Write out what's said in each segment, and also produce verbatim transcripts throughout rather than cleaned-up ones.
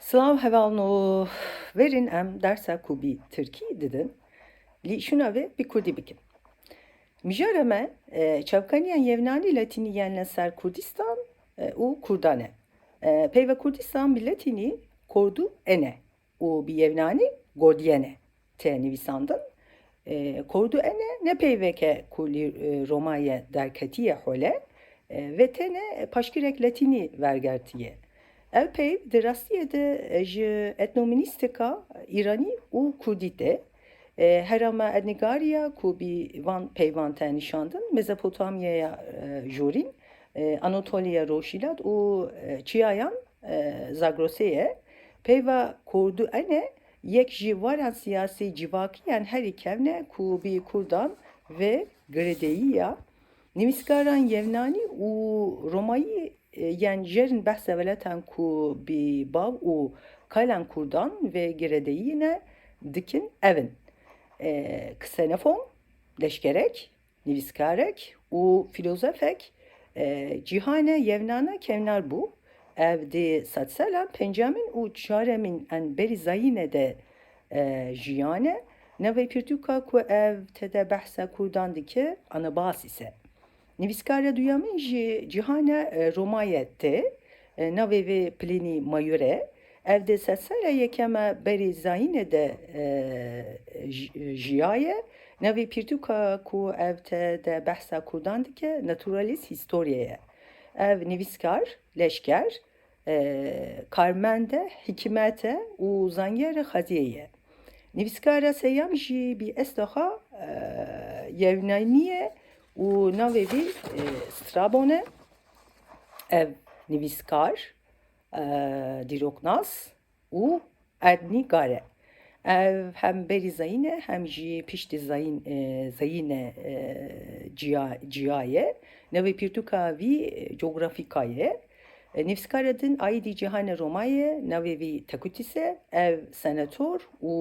Silav hevalno, verin em dersa ku bi tirkî didin, lî şuna vê bi kurdî bikin. Mijara me, e, çavkaniyên yewnanî latînî yên li ser Kurdistan, e, û Kurdan e. E, peyva Kurdistan bi latînî Kordu ene û bi yewnanî Gordiyene tê nivîsandin. E, Kordu ene ne peyveke ku li, e, Romayê derketiye hole, e, ve tene paşkirek latînî vergertiye. Ev peyv di rastiyê de, e, ji etnomînîstika îranî û kurdî tê. E, herama Ednigariya ku bi van peyvan tê nîşandin, Mezopotamyaya, e, jorîn, e, Anatoliya rojhilat û, e, çiyayan, e, Zagrosê ye. Peyva Kordu ene yek ji waran siyasî civakî yên herî kevn e ku bi kurdan ve girêdayî ya. Nivîskaran yewnanî û romayî, e, yên jêr in behsa welatean ku bi bav û kalan kurdan ve girêdayî ne dikin ev in: e, Ksenofon, leşkerek, nivîskarek û filozofek, e, cîhane yewnana kevnar bû. Ev di sedselan pencemin û çaremin yên berî zayînê de, e, jiyane. Navê pirtûka ku ev tede behsa kurdan dike, Anabasis e. Nivîskara duyemin jî cîhane, e, Romayê tê, e, navê vê Plînî Mayûr e. Ev di sedsala yekeme berî zayînê de, e, j-, jiyaye. Navê pirtûka ku ev tede behsa kurdan dike, Naturalis Historiae ye. Ev nivîskar, leşker, e, karmende hikmete û zanyere xweziyê ye. Nivîskara seyem jî bi esta xwe, e, yewnanî ye û navê vî, e, Strabon e. Ev nivîskar, e, dîroknas û erdnîgar e. Ev hem berî zayîn e, hem jî piştî zayîn, e, zayînê, e, ciya-, ciyaye. Navê pirtûka vî, e, Cografîka ye. E, nivîskara din aîdî cîhanê Romayê, navê vî Tacitus e. Ev senator û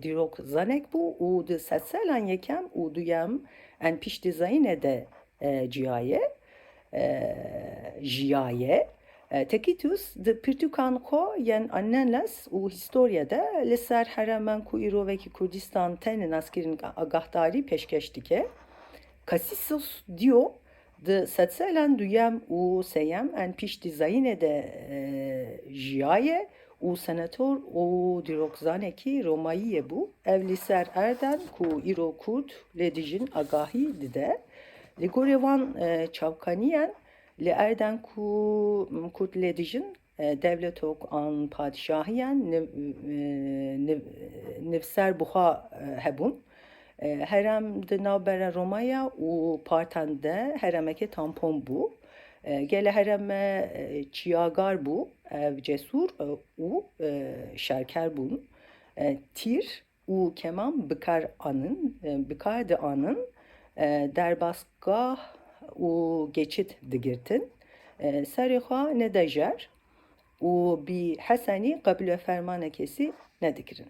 dîrokzanek bû û di sedselan yekem û duyem yên piştî zayînê de, e, ciyaye, e, jiyaye. E, Tacitus di pirtûkan xwe yên Annales û Historia de li ser herêmên ku îro wekî Kurdistan têne naskirin agahdarî pêşkêş dike. Tacitus Dio di sedselan duyem û sêyem yên piştî zayînê de, e, jiyaye û senator û dîrokzanekî Romayî ye bû. Ev li ser erdan ku îro kurd lê dijin agahî dide. Li gorî van, e, çavkaniyan, li erdan ku, m, kurd lê dijin, e, dewletok an padşahiyan niv-, e, niv-, nivser buxa, e, hebûn. E, herem di navbera Romaya û Partan de heremeke tampon bû. E, gele hereme, e, çiyagar bû, ev cesûr, e, û, e, şerker bûn. E, tîr û keman bikar anin, e, bikar dianin, e, derbasgah û geçit digirtin. E, serê xwe nedejer û bi hesenî qebûle fermana kesî nedikirin.